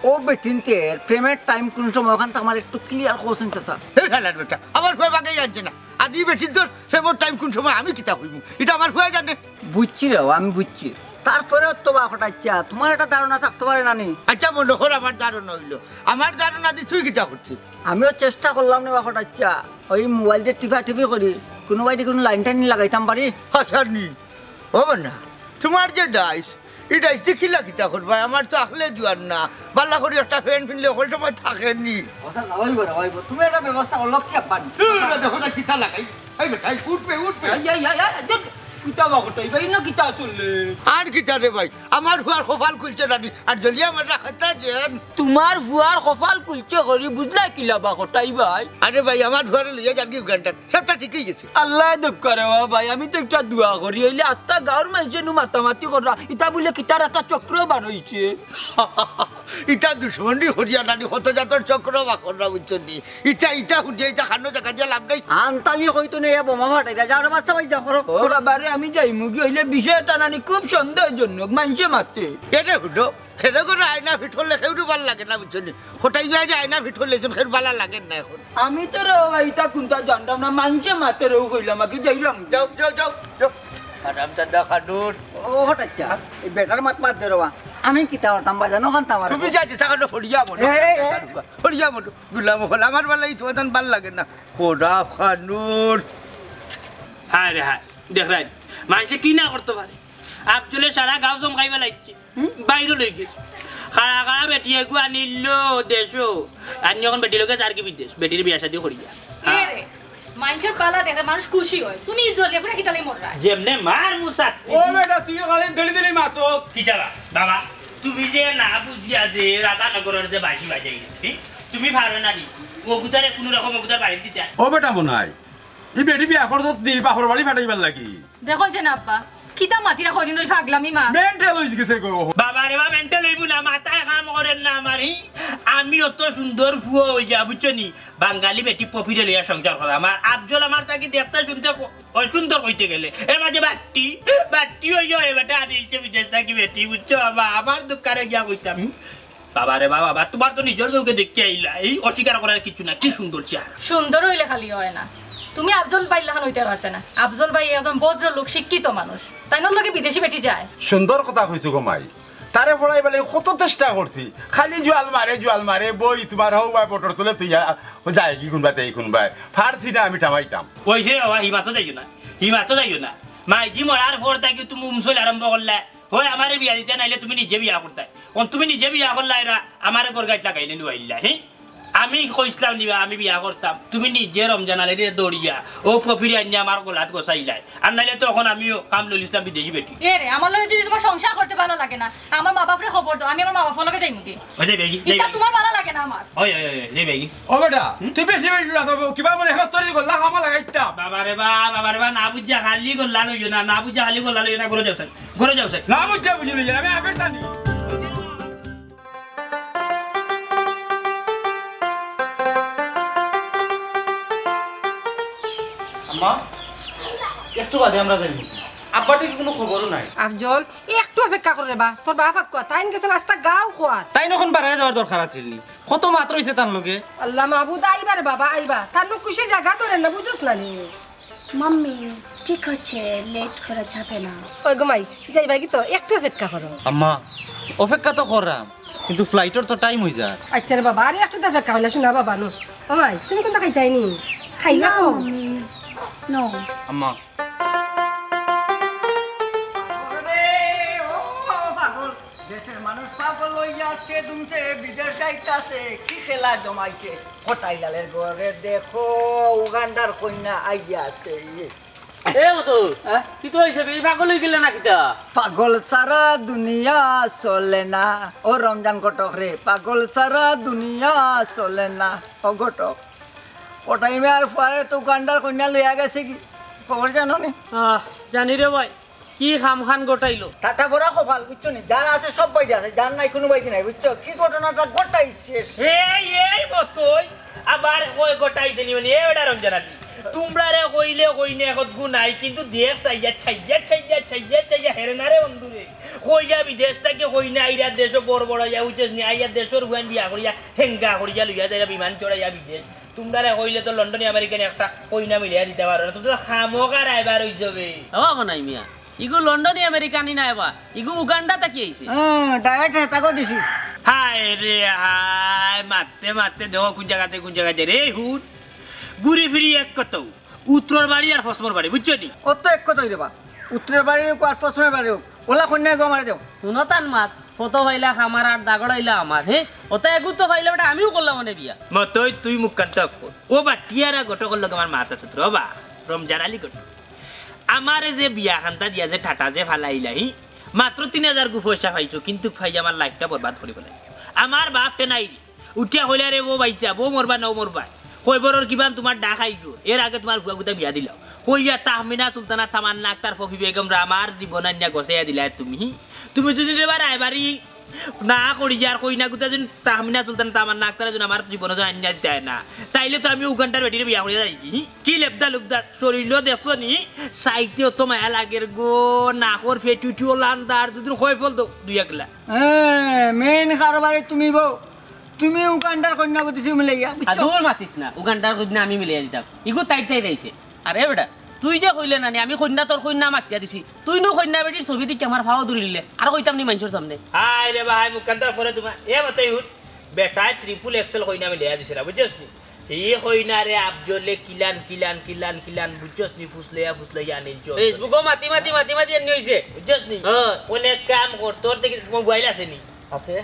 অউ বেটিন্তর প্রেমের টাইম কুন সময়, অখানতা আমারে একটু clear কওছাইন চাচা। এ শালার বেটা, আমার ফুয়ায় বাগাই আনছে না। আর ই বেটিন্তর প্রেমর টাইম কুন সময় আমি কিতা কইমু? ইটা আমার ফুয়ায় জানে। বুঝছি রে, আমি বুঝছি। তারপরেও তো বা কটাইচ্ছা, তুমার একটা ধারণা থাকতো পারে না নি? আচ্ছা, মনো কর আমার ধারণা অইলো। আমার ধারণা দি তুই কিতা করতে? আমিও চেষ্টা করলাম নে বা কটাইচ্ছা, ওই মোবাইলটা টিপা টিপি করি, কুনুবায়দি কুনু লাইন টাইন লাগাইতাম পারি। হাছা নি? ও না, তুমার যে ডাইস, ই ডাইস দি কিলা কিতা করবায়? আমার তো আখলে জুয়ান না, বালা করি একটা প্যান্ট পিনলে হকল সময় থাকে নি। আচ্ছা, না, অইবো রে, অইবো। তুমি একটা ব্যবস্থা করো, লক্ষ্মী আব্বা নি। দূর, দেখো না কিতা লাগাই। এই বেটা, এই উঠবে, উঠবে। এই, এই, এই, এই, ধুর, কিতা বা কটাই বা, ইনো কিতা চললে? আর কিতা রে ভাই, আমার ফুয়ার কপাল খুলছে না নি, আর জ্বলিয়া আমার রাখাতা যেন। তুমার ফুয়ার কপাল খুলছে করি, বুঝলা কিলা বা কটাই ভাই? আরে ভাই, আমার ফুয়ারে লইয়া যারগি উগান্ডাত, সবটা ঠিক অই গেছে। আল্লায় দক্কা রে বা ভাই, আমি তো একটা দোয়া করি, অইলে আস্তা গাঁওর মানষে নু মাতামাতি কররা, ইতা বুলে কিতার একটা চক্র বার অইছে। ইতা দুশমনি করিয়া না নি, কত জাতর চক্র বা কররা, বুঝছো নি? ইতা, ইতা হুনিয়া, ইতা খানো জাগা দিয়া লাভ নাই। আনতালি কইতো নে, এ বোমা ফাটাইরা, যাও রে বাচ্চা ভাই, যাও, করো। ওরা বারে আমি যাইমুগি, অইলে বিষয়টা না নি খুব সন্দেহজনক, মানষে মাতে। এরে হুনো, খেরে করে আয়না ফিট করলে কেউরু ভালা লাগে না, বুঝছো নি? কটাই ভাই যে আয়না ফিট করলে একজন কেউর ভালা লাগে না এখন। আমি তো রে বাবা, ইতা কুনতা জানতাম না, মানষে মাতে রে, অউ কইলাম, আগে যাইলাম। যাও, যাও, যাও, যাও। হারামজাদা খানুর। ও কটাইচ্ছা, এই বেটার মাত বাদ দে রে বা। আমি কিতা করতাম বা জানো, খান তামার। তুমি যা, যা, খানো ফড়িয়া বলো। এ, এ, এ। ফড়িয়া বলো। গুলাম হল আমার ভালা, ই তোমার ভালা লাগে না। খোদা খানুর। হায় রে হায়, দেখরায়, মানষে কি না করতো পারে। আফজলে সারা গাঁও জমকাইবা লাগছে। হুম? বাইরে লই গেছে। খাড়া খাড়া বেটি এগু আনিল দেশো। আর নি অখন বেটি লগে যারগি বিদেশ। বেটির বিয়া শাদি করিয়া। এ রে, মানষর ভালা দেখে মানুষ খুশি অয়। তুমি জ্বলে পুড়ে কিতালে মররা? যেমনে মার মুসাত। ও বেটা, তুই খালি দড়ি দড়ি মাতস। কিতা বা? বাবা, তুমি যে না বুঝিয়া যে রাধানগরর যে বাঁশি বাজাইলে, হি? তুমি পারো না নি? অগুতারে কুনু রকম অগুতার বাড়িত দিতা। ও বেটা মনাই, ই বেটি বিয়া করছত নি বাপর বাড়ি ফাটাইবার লাগি? দেখো যে না আব্বা, কিতা মাতিরা কয়দিন ধরি ফাগলামি মা। মেন্টাল অই গেছে গো। বাবা রে বা, মেন্টাল অইবো না, মাথায় কাম করের না আমার, হি? আমি অত সুন্দর ফুয়া অইয়া, বুঝছো নি? বাঙালি বেটি পপিরে লইয়া সংসার করা। আমার আফজল আমার থাকি দেখতে শুনতে ক-, অসুন্দর কইতে গেলে। এর মাঝে বাট্টি, বাট্টি অইয়া এ বেটা আনিছে বিদেশ থাকি বেটি, বুঝছো বাবা? আমার দোকানে গিয়া কইতাম, "হুম? বাবা রে বাবা, বাবা, তুমার তো নিজর চউখে দেখিয়া আইলা, এই অস্বীকার করার কিছু না, কি সুন্দর চেহারা।" সুন্দর অইলে খালি অয় না, তুমি আফজল ভাইর লাখান অইতে পারতে না। আফজল ভাই একজন ভদ্রলোক, শিক্ষিত মানুষ, তাইনর লগে বিদেশি বেটি যায়? সুন্দর কথা কইছো গো মাই। তারে পড়াইবার লাগি কত চেষ্টা করছি, খালি জুয়াল মারে, জুয়াল মারে, বই তুমার হউ বায় মোটর তুলে তুই যায়গি কুনবায়, তেই কুনবায়, পারছি না আমি থামাইতাম। অইছে রে বাবা, হিমাতো যাইও না, হিমাতো যাইও না। মাইজি মরার পর থাকি তুমি উমসল আরম্ভ করলা, অয় আমারে বিয়া দিতা নাইলে তুমি নিজে বিয়া করতায়। অখন তুমি নিজে বিয়া করলায়, এরা আমারে ঘর গাইত লাগাইলে নুয়াইল্লা, হে? আমি কইছলাম নিবা, আমি বিয়া করতাম, তুমি নিজে রমজান আলীরে দৌড়িয়া অউ পপিরে আনিয়া আমার গলাত গছাইলায়। আর নাইলে তো অখন আমিও কাম লইলিছলাম বিদেশি বেটি। এ রে, আমার লগে যদি তুমার সংসার করতে ভালা লাগে না, আমার মা বাপরে খবর দেও, আমি আমার মা বাপর লগে যাইমুগি। অয় যাইবায়গি, ইতা যাইবায়গি। তুমার ভালা লাগে না আমার। অয়, অয়, অয়, অয়, যাইবায়গি। ও বেটা, তুই বেশি বেশি না তো কিবা মনে হস্তরি করলা, হামা লাগাইতাম। বাবা রে বা, বাবা রে বা, না বুঝা খালি গল্লা লইও না, না বুঝা খালি গল্লা লইও না, ঘরো যাও তাই, ঘরো যাও তাই। না বুঝা বুঝি লইও না, আমি আফের জানি। আম্মা, একটু বাদে আমরা যাইমু। আব্বার তো কুনু খবরও নাই। আফজল, একটু অপেক্ষা কর রে বা, তোর বাপ আক্কুয়া, তাইন গেছইন রাস্তা গাঁও খোয়াত। তাইন অখন বারাইয়া যাওয়ার দরকার আছিল নি? কত মাত রইছে তান লগে। আল্লাহ মাবুদ, আইবা রে বাবা, আইবা। তান লগে কুশে জাগা ধরে না, বুঝোস না নি? মাম্মি, ঠিক আছে, লেট করা যাবে না। ওই গো মাই, যাইবায়গি তো, একটু অপেক্ষা করো। আম্মা, অপেক্ষা তো কররাম, কিন্তু ফ্লাইটর তো টাইম অই যার। আচ্ছা রে বাবা, আরে একটু তো অপেক্ষা করলে শোনা বাবা, নো। ও মাই, তুমি কুন্তা খাইতায় নি? খাইলা না, খাও। Mummy, no. আম্মা। আরে, ও পাগল, দেশের মানুষ পাগল অইয়াছে, দুমছে বিদেশ যাইতাছে, কি খেলা জমাইছে। কটাইলালের ঘরে দেখো, উগান্ডার কইন্যা আইয়াছে। এ মতো, হ্যাঁ? কিতা অইছে বে? ই পাগল অই গেলে না কিতা? পাগল সারা দুনিয়া চলে না। ও রমজান ঘটক রে, পাগল সারা দুনিয়া চলে না। ও ঘটক, কটাই মিয়ার ফুয়ারে তো উগান্ডার কইন্যা লইয়া গেছেগি। খবর জানো নি? আহ, জানি রে ভাই। কি খামখান ঘটাইলো? তাতা ভরা কপাল, বুঝছো নি? যার আছে সব বাইদি আছে, যার নাই কুনু বাইদি নাই, বুঝছো? কি ঘটনাটা ঘটাইছে? এই, এই মতই আবার কই ঘটাইছে নি মানে, এ বেটা রমজান আলী। তুমরারে কইলে কইনে একত গু নাই, কিন্তু দেখ চাইয়া, চাইয়া, চাইয়া, চাইয়া, চাইয়া, হেরে না রে বন্ধু রে। কইয়া বিদেশ থাকি কইনা আইরা দেশো বড় বড় ইয়া উঠেছ নি, আইয়া দেশর হুয়ান বিয়া করিয়া, হেঙ্গা করিয়া লইয়া যাইরা বিমান চড়াইয়া বিদেশ। তুমরারে কইলে তো লন্ডনি আমেরিকানি একটা কইনা মিলিয়া দিতা পারো না, তুমরা খামোকা রাইবার অই যাবে। ও মনাই মিয়া, ইগু লন্ডনি আমেরিকানি নায় বা, ইগু উগান্ডা থাকি আইছে। হ্যাঁ, ডায়েট হে, তাকো দিছি। হায় রে হায়, মারতে মারতে দেখো কুন জাগাতে কুন জাগাতে রে হুন। ঘুরি ফিরি এক কথা, উত্তরর বাড়ি আর পশ্চিমর বাড়ি, বুঝছো নি? অত এক কথাই রে বা। উত্তরর বাড়ি হোক আর পশ্চিমর বাড়ি হোক, ওলা কইন্যা এগু আমারে দেও। হুনো তান মাত, ফতো পাইলা খামার আর দাগড় অইলা আমার, হে? অতা এগু তো পাইলে বেটা আমিও করলাম অনে বিয়া। মতই তুই মুখখান তো অফ কর। ও বা টিয়ারা ঘটকর লগে আমার মাত আছে তোর, ও বা, রমজান আলী ঘটক। আমারে যে বিয়া খান্তা দিয়া যে টাটা যে ফালাইলা, হি? মাত্র তিন হাজার গু পয়সা পাইছো, কিন্তু পাইয়া আমার লাইফটা বরবাদ করি ফালাইছো। আমার বাপ তে নাই রে। উঠিয়া কইলা রে, "বউ বাইছা, বউ মরবা না, ও মরবা। কয়বরর কিবান তুমার ডাক আইবো, এর আগে তুমার ফুয়া গুতা বিয়া দিলাও।" কইয়া তাহমিনা সুলতানা, তামান্না আক্তার, ফফি বেগমরে আমার জীবন আনিয়া গছাইয়া দিলায় তুমি। তুমি যদি এবার রায়বাড়ি না করিয়ার কইনা গুতা যদি তাহমিনা সুলতানা, তামান্না আক্তারে যদি আমার জীবনে যদি আনিয়া দিতায় না, তাইলে তো আমি উগান্ডার বেটিরে বিয়া করিয়া যাইগি। কি লেবদা লুবদা শরীরও দেখছো নি? চাইতে অত মায়া লাগের গো, নাকর ফেটুটিও লান্দার, দুদিন কয় ফল দো, দুই একলা। হ্যাঁ, মেইন কারবারি তুমি বউ। তুমি উগান্ডার কইন্যা গতিছি মিলাইয়া, বুঝছো? আদুর মাতিস না, উগান্ডার কইন্যা আমি মিলাইয়া দিতাম। ইগু তাইর তাইর আইছে। আরে বেটা, তুই যে কইলে না নি, আমি কইন্যা তোর কইন্যা মাতিয়া দিছি। তুই নু কইন্যা বেটির ছবি দেখি আমার ফাও ধরিলে। আর কইতাম নি মাইনষর সামনে। হায় রে বা, হায় মুখান্তা করে তোমার। এ বাতাই হুন, বেটায় ট্রিপল এক্সেল কইন্যা মিলাইয়া দিছে না, বুঝছস নি? ই কইন্যারে আফজলে কিলান, কিলান, কিলান, কিলান, বুঝছস নি? ফুসলাইয়া, ফুসলাইয়া আনিল চল। Facebook-ও মাতি, মাতি, মাতি, মাতি এমনি অইছে। বুঝছস নি? হ্যাঁ। অনেক কাম কর, তোর দেখি মোবাইল আছে নি? আছে।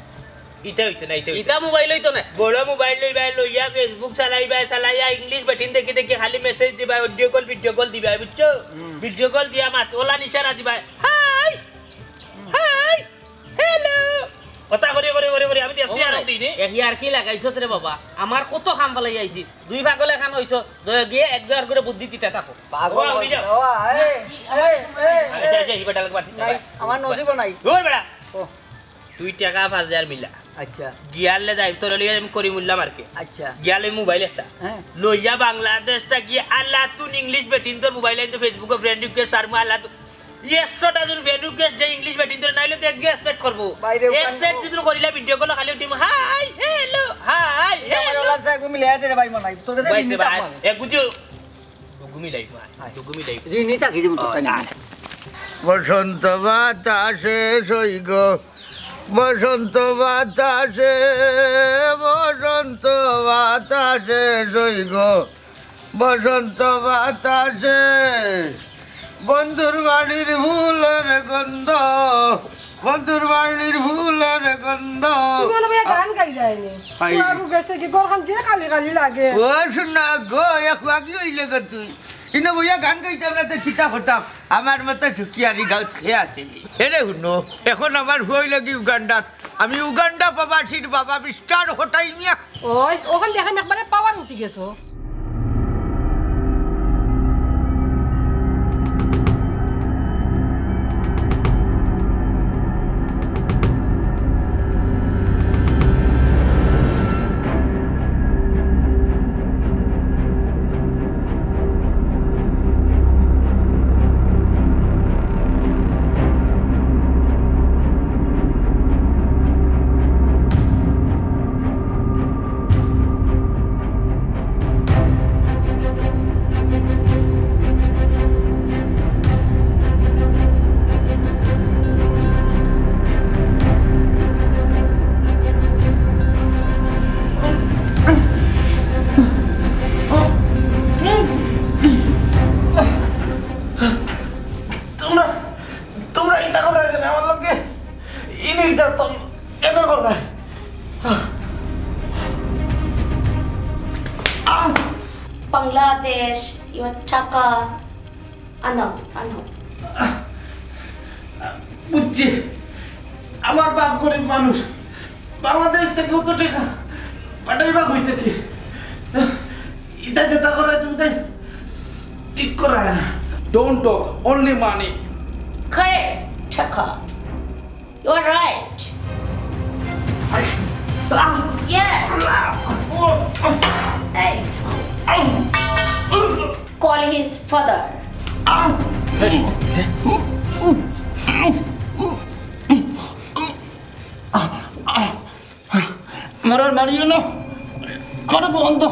ইতা অইতো না, ইতা অইতো ইতা না। মোবাইল অইতো না। বড় মোবাইল লইবায়, লইয়া Facebook চালাইবায়, চালাইয়া ইংলিশ বেটিন দেখি দেখি খালি মেসেজ দিবায়, অডিও কল, ভিডিও কল দিবায়, বুঝছো? হুম। ভিডিও কল দিয়া মাত, ওলা নিশারা দিবায়। হাই! হাই! হ্যালো! কথা করি, করি, করি, করি, আমি দেখছি আর দিনে। এক ইয়ার কি লাগাইছত রে বাবা? আমার কত কাম ফালাই আইছি। দুই পাগল এখান অইছো, দয়া গিয়ে একবার করে বুদ্ধি দিতে থাকো। পাগল ও, উনি যাও। ও, এই, এই, এই, আচ্ছা, এই। আচ্ছা, এবার ডায়লগ মার। নাই, আমার নসিবও নাই। ওই বেটা। ও। তুই টাকা পাঁচ হাজার মিলা। আচ্ছা। গিয়ালে যাই, তোরে লইয়া আমি করিমুল্লা মার্কে। আচ্ছা। গিয়ালে মোবাইল একটা। হ্যাঁ। লইয়া বাংলাদেশ থাকি আল্লাহ তুন ইংলিশ বেটিন্তর মোবাইল আইন তো Facebook-এ ফ্রেন্ড রিকোয়েস্ট আর মু আল্লাহ তুন একশোটা জন ফ্রেন্ড রিকোয়েস্ট যে ইংলিশ বেটিন্তর নাইলে তো এক গেস পেট করবো। বাইরে এক ওখানে সেট যদি করিলা ভিডিও কল খালি উঠিম, হাই, হ্যালো, হাই, হ্যালো। ওলা যায়, ঘুমি লেয়া দে রে ভাই মনাই। তোরে দে ভাই, মিনিট ভাই, আপন। এক গুজু ডুগুমি লাইফ, ভাই। হাই। ডুগুমি লাইফ। জি, নিতা কি দিমু তোর ও, টাইম? আয়। বসন্ত বাতাসে সই গো, বসন্ত বাতাসে, বসন্ত বাতাসে সই গো, বসন্ত বাতাসে। বন্ধুর বাড়ির ফুলের গন্ধ, বন্ধুর বাড়ির ফুলের গন্ধ। তুমি মনে হয় গান গাইলায় নি? হাই। তো আগু গেছে কি, ঘরখান যে খালি খালি লাগে। ও শোনা গো, এক আগি হইলে গো তুই। ইনো বইয়া গান গাইতাম না তো কিতা করতাম? আমার মতো সুখী আর ই গাউত খেয়ে আছে নি। এরে হুনো, এখন আমার ফুয়া অইলো গি উগান্ডাত। আমি উগান্ডা প্রবাসীর বাবা মিস্টার হোটাই মিয়া। ওই, ওখান দেখলাম একবারে পাওয়ার উঠি গেছো। তোমরা, তোমরা ইতা কররায় কেনে আমার লগে? ই নির্যাতন কেনে কররায়? আহ! বাংলাদেশ, ইওর টাকা আনাও, আনাও। বুঝছি, আমার বাপ গরিব মানুষ, বাংলাদেশ থাকি অত টেকা পাঠাইবা কই থাকি? ইতা যেতা কররায় তুমি তাই ঠিক কররায় না। Don't talk, only money. Correct, টাকা। You are right. Yes. Hey. Call his father. আমার আর মারিও না, আমার ফোন তো।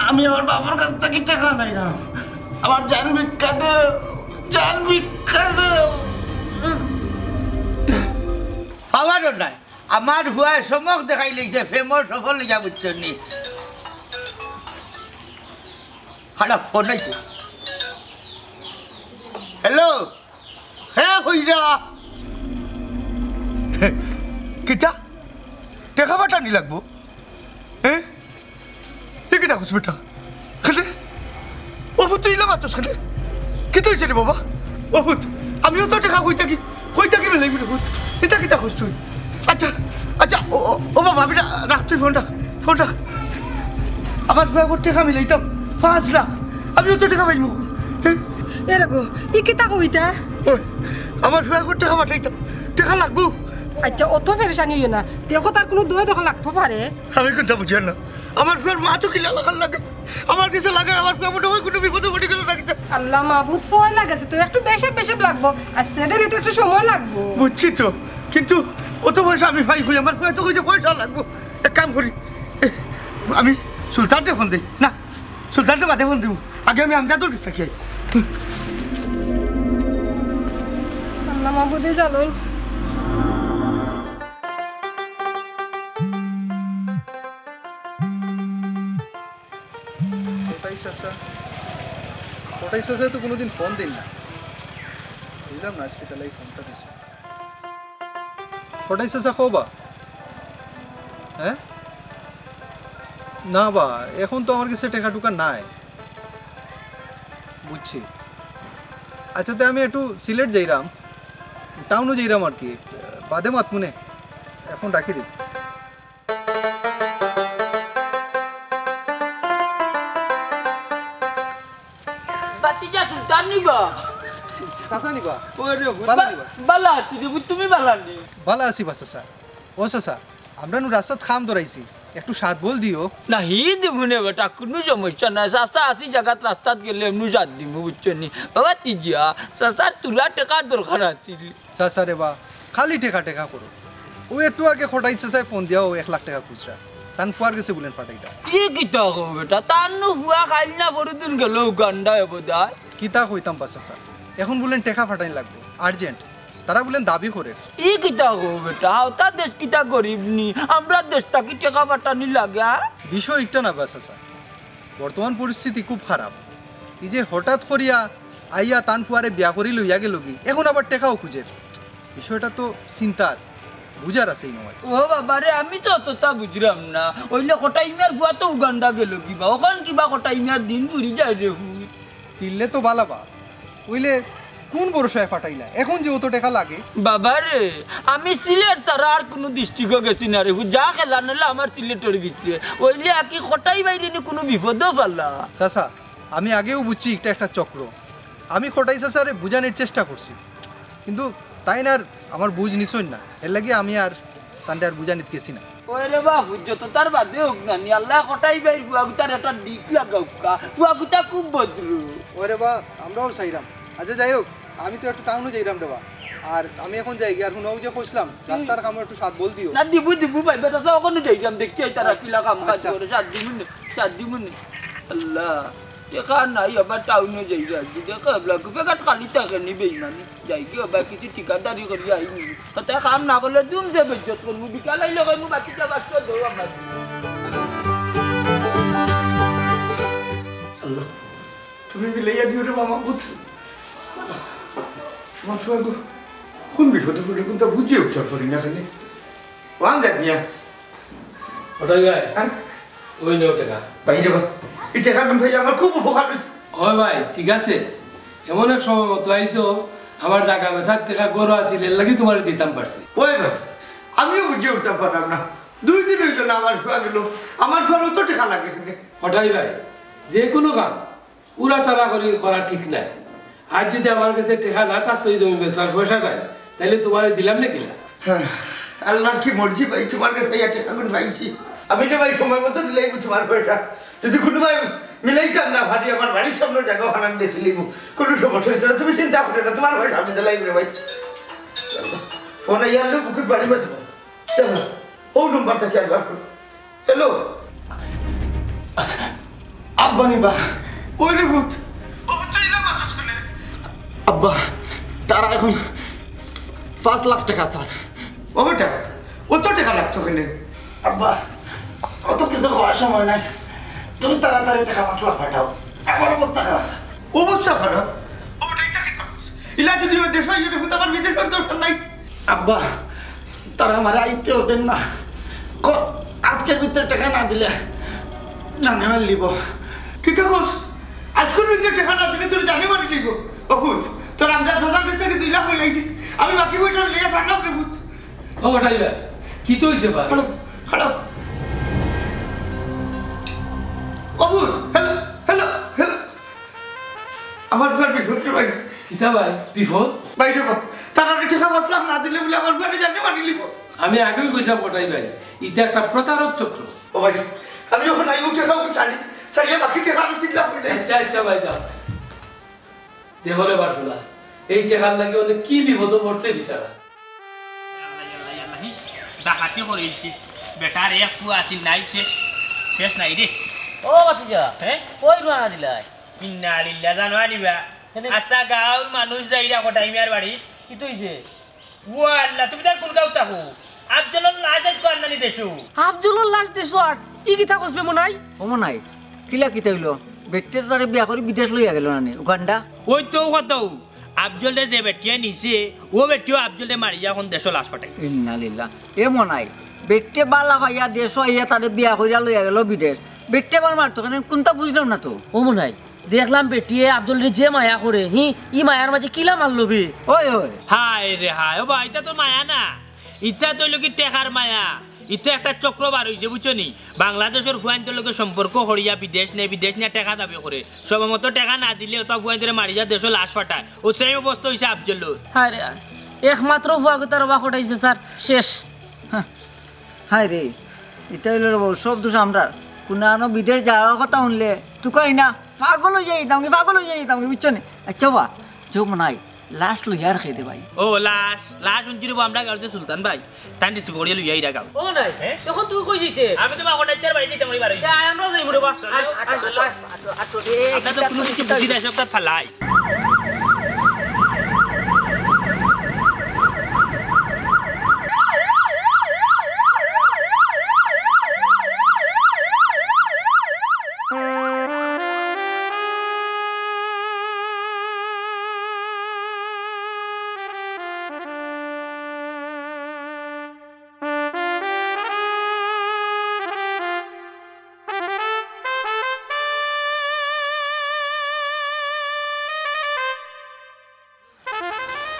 আমি আমার বাবার কাছ থাকি টেকা নেই না, আমার জান ভিক্ষা দেও, জান ভিক্ষা দেও। পাওয়ারও নাই। আমার ফুয়ায় চমক দেখাইলাইছে, প্রেমর সফল অইয়া, বুঝছো নি? খারাপ ফোন আইছে। হ্যালো, হে কইরা। কিতা? টেকা পাঠানি লাগবো? এ? ই কিতা কস বেটা? কেনে? ও পুত, তুই ইলা মাতস কেনে? কিতা অইছে রে বাবা? ও পুত, আমিও তো টেকা কই থাকি, কই থাকি মিলাইমু রে পুত। ইতা কিতা কস তুই? আচ্ছা, আচ্ছা, ও, ও, ও বাবা, আমি রা-, রাখ তুই ফোন রাখ, ফোন রাখ। আমার ফুয়াগুর টেকা মিলাইতাম পাঁচ লাখ, আমিও তো টেকা পাইমু। এ? এরে গো, ই কিতা কইতা? ওই, আমার ফুয়াগুর টেকা পাঠাইতাম, টেকা লাগবো। আচ্ছা, অত পেরেশানি অইও না, দেখো তার কুনু দোয়া দখল লাগতো পারে। আমি কুনতা বুঝি না। আমার ফুয়ার মা তো কিলা লাখান লাগে। আমার গেছে লাগে, আমার ফুয়া মনে হয় কুনু বিপদো পড়ি গেলো না কিতা। আল্লাহ মাবুদ, পয়লা গেছে তো একটু বেশি বেশি লাগবো। আর সেটারই তো একটু সময় লাগবো। বুঝছি তো, কিন্তু অত পয়সা আমি পাই কই? আমার ফুয়া তো কইছে পয়সা লাগবো। এক কাম করি, এ, আমি সুলতানরে ফোন দেই। না, সুলতানরে বাদে ফোন দিমু। আগে আমি আমজাদর গেছে থাকি আই। আল্লাহ মাবুদে জানইন। কটাই চাচা, কটাই চাচা তো কুনুদিন ফোন দেইন না, বুঝলাম না আইজকে তাইলে ই ফোনটা দিছে। কটাই চাচা, কও বা। হ্যাঁ? না বা, এখন তো আমার গেছে টেকা টুকা নাই। বুঝছি। আচ্ছা, তে আমি একটু সিলেট যাইরাম, টাউনো যাইরাম আর কি, বাদে মাতমুনে, এখন রাখি দেই। ভাতিজা সুলতান নি বা? চাচা নি বা? ওরে, বালা বা-, নি বা? বালা আছি রে, তুমি বালা নি? বালা আছি বা চাচা। ও চাচা, আমরা নু রাস্তাত কাম ধরাইছি, একটু সাত বল দিও। না, হি দিমু নে বেটা, কুনু সমস্যা নাই। চাচা আছি জাগাত রাস্তাত গেলে এমনু সাত দিমু, বুঝছো নি? বাবা তিজিয়া, চাচার তুলা টেকার দরকার আছিল। চাচা রে বা, খালি টেকা টেকা করো। ও একটু আগে কটাই চাচায় ফোন দিয়াও এক লাখ টেকা খুচরা। তান ফুয়ার গেছে বুলেন ফাটাইতা। ই কিতা কও বেটা, তান নু ফুয়া কাইল না পরদিন গেল উগান্ডায় বোধহয়। কিতা কইতাম বা চাচা, এখন বুলেন টেকা ফাটাইন লাগবো, urgent। তারা বুলেন দাবি করের। ই কিতা কও বেটা, হাওতা দেশ কিতা গরিব নি? আমরার দেশ থাকি টেকা ফাটানি লাগে, আ? বিষয় ইকটা না বা চাচা, বর্তমান পরিস্থিতি খুব খারাপ। ই যে হঠাৎ করিয়া আইয়া তান ফুয়ারে বিয়া করি লইয়া গেলগি, এখন আবার টেকাও খুজের। বিষয়টা তো চিন্তার, বুঝার আছে ই নয়। ও বাবা রে, আমি তো অতটা বুঝরাম না। অইলে কটাই মিয়ার ফুয়া তো উগান্ডা গেলগি বা, অখন কিবা কটাই মিয়ার দিন ফুরি যায় রে ফুত। ফিরলে তো বালা বা, অইলে কুন ভরসায় ফাটাইলা? এখন যে অত টেকা লাগে। বাবা রে, আমি সিলেট ছাড়া আর কুনু district-ও গেছি না রে ফুত, যা খেলা নাইলে আমার সিলেটর ভিতরে। অইলে আকি কটাই বাইরে নি কুনু বিপদও ফালা। চাচা, আমি আগেও বুঝছি ইকটা একটা চক্র। আমি কটাই চাচারে বুঝানির চেষ্টা করছি, কিন্তু তাইন আর আমার বুঝ নিছইন না, এরলাগি আমি আর তানরে আর বুঝানিত গেছি না। ওরে বাপ, যত তার বাদে হোক না নি, আল্লায় কটাই বাইর ফুয়াগুতার একটা দিক লাগাউক্কা, ফুয়াগুতা খুব ভদ্র। ওরে বা, আমরাও চাইরাম। আচ্ছা, যাই হোক, আমি তো একটু টাউনো যাইরাম রে বা। আর আমি এখন যাইগি, আর হুনো, অউ যে কইছলাম, রাস্তার কামো একটু সাত বল দিও। না, দিমু, দিমু ভাই, বেটা, তো অখনো যাইরাম, দেখি আই তারা কিলা কাম কাজ আচ্ছা। করে, সাত দিমু নে, সাত দিমু নে। আল্লাহ, টেকা নাই, আবার টাউনো যাইরা, দেখো, এবলা, পেকাট খালি থাকে নি বেইমানি। যাইগি বা, কিছু ঠিকাদারি করি আইনি। তাতে কাম না করলে দুম যে বেইজ্জত করমু, বিকাল আইলে কইমু, বাকিটা বাস করে দেও আমার। আল্লাহ, তুমি মিলাইয়া দিও রে মামা পুত। আমার ফুয়া গো, কুন বিপদে পড়লে কুনটা বুঝিয়া উঠতাম পারি না কেনে। ওয়াঙ্গাত মিয়া। ওটাই ভাই। হ্যাঁ? ওই নেও টেকা। ভাই রে বা, ই টেকাগুন ভাই আমার খুব উপকার অইছে। ওই ভাই, ঠিক আছে। এমন এক সময় মতো আইছো, আমার জাগা বেচার টেকা ঘরো আছিল, এরলাগি তুমারে দিতাম পারছি। ওই ভাই, আমিও বুঝিয়া উঠতাম পারলাম না। দুই দিন অইলো না আমার ফুয়া গেলো। আমার ফুয়ার অত টেকা লাগে কেনে। ওটাই ভাই, যে কুনু কাম উড়াতাড়া করি করা ঠিক নায়। আইজ যুদি আমার গেছে টেকা না থাকতো ই জমি বেচবার পয়সাটাই, তাইলে তুমারে দিলাম নে কিলা? হ্যাঁ, আল্লার কি মর্জি ভাই, তুমার গেছে আইয়া টেকাগুন পাইছি। আমি তো ভাই সময় মতো দিলাইমু তুমার পয়সা। যুদি কুনুবায় মিলাইতাম না পারি, আমার বাড়ির সামনে জাগা হারান বেচিলিমু, কুনু সমস্যা অইতো না, তুমি চিন্তা করিও না, তুমার পয়সা আমি দিলাইমু রে ভাই। ফোন আইয়া আনলে বুকুর বাড়ি বাজাবো। অউ নাম্বার থাকি আনবার। হ্যালো। আব্বা নি বা। ওই রে ভূত। ও তুই না মাথা শুনে। আব্বা, তারা এখন পাঁচ লাখ টেকা চার। ও বেটা, অত টেকা লাগতো কেনে? আব্বা, অত কিছু কওয়ার সময় নাই। তুমি তাড়াতাড়ি টেকা পাঁচ লাখ পাঠাও। আমার অবস্থা খারাপ। অবস্থা খারাপ? ও বেটা, ইতা কিতা কস? ইলা যুদি অয় দেশো আইয়া রে ভূত, আমার বিদেশর দরকার নাই। আব্বা, তারা আমারে আইতেও দেইন না। ক-, আইজকুর ভিতরে টেকা না দিলে জানে মারিলিবো। কিতা কস? আইজকুর ভিতরে টেকা না দিলে তোরে জানে মারিলিবো? ও ভূত, তোর আমজাদ চাচার গেছ থাকি দুই লাখ লইলাইছি। আমি বাকি পয়সা লইয়া ছাড়লাম রে ভূত। ও ভাই, কিতা অইছে বা? খাড়াও, খাড়াও। ও ভূত, হ্যালো, হ্যালো, হ্যালো। আমার ফুয়ার বিপদ রে ভাই। কিতা ভাই, বিপদ? ভাই রে ভাই, তারা টেকা পাঁচ লাখ না দিলে বুলে আমার ফুয়ারে জানে মারিলিবো। আমি আগেউ কইছলাম কটাই ভাই, ইটা একটা প্রতারক চক্র। ও ভাই, আমি অখন আইউ টেকা অখন ছাড়ি, ছাড়িয়া বাকি টেকা আরো তিন লাখ অইলে। আচ্ছা, আচ্ছা ভাই, যাও। দেখো রে বাসুলা, এই টেকার লাগি অনে কি বিপদো পড়ছে বেচারা। আল্লাহ, আল্লাহ, আল্লাহ, হি, ডাকাতি করিলিছে। বেটার এক পুয়া আছিল নাই শেষ, শেষ নাই রে। ও ভাতিজা, হে? কই রওয়ানা দিলায়? ইন্না লিল্লাহ, জানো আনি বা? কেনে? আস্তা গাঁওর মানুষ যাইরা কটাই মিয়ার বাড়ি। কিতা অইছে? ও আল্লাহ, তুমি তার কুন গাঁওত থাকো? আফজলর লাশ আইজকু আনলা নি দেশো। আফজলর লাশ দেশো আর ই কিতা কস বে মনাই? ও মনাই, কিলা কিতা অইলো? বেটিয়ে তো তারে বিয়া করি বিদেশ লইয়া গেল না নি, উগান্ডা? ওই তো অউ কথা। আফজলরে যে বেটিয়ে নিছে, অউ বেটিয়েও আফজলরে মারিয়া অখন দেশো লাশ পাঠাই। ইন্না লিল্লাহ। এ মনাই, বেটিয়ে বালা পাইয়া দেশো আইয়া তারে বিয়া করিয়া লইয়া গেল বিদেশ। বেটিয়ে আবার মারতো কেনে? কুনতা বুঝলাম না তো। ও মনাই, দেখলাম বেটিয়ে আফজলরে যে মায়া করে, হি, ই মায়ার মাঝে কিলা মারলো বে। ওই, ওই। হায় রে হায়, ও বা, ইটা তো মায়া না, ইটা তো অইলো কি টেকার মায়া। ইটা একটা চক্র বার অইছে, বুঝছো নি? বাংলাদেশর ফুয়াইন্তর লগে সম্পর্ক করিয়া বিদেশ নেয়, বিদেশ নিয়া টেকা দাবি করে। সময় মতো টেকা না দিলে অতা ফুয়াইন্তরে মারিয়া দেশো লাশ পাঠায়। ও same অবস্থা অইছে আফজলর। হায় রে হায়, একমাত্র ফুয়াগুতারে বা কটাইছে স্যার, শেষ। হ্যাঁ। হায় রে, ইটা অইলো রে বা, সব দোষ আমরার। কুনানো বিদেশ যাওয়ার কথা হুনলে তুকাই না, পাগল অইযাইতাম কি, পাগল অইযাইতাম কি, বুঝছো নি? আচ্ছা বা, চোখ মনে হয় লাশ লইয়ার খেদে ভাই। ও লাশ, লাশ হুনছি রে বা, আমরা গাঁওর যে সুলতান ভাই, তান রিসিভ করিয়া লইয়া ইরা গাঁও। ও নাই, হ্যাঁ? তখন তুই কই যাইতে? আমি তো বা কন্ডাক্টর বাড়ি যাইতাম, ওই বারো। যা, আমরাও যাইমু রে বা। চলো, আয়, আয়, চলো। আয়। আমরা তো কুনু কিছু বুঝি না, সব তার ফালাই।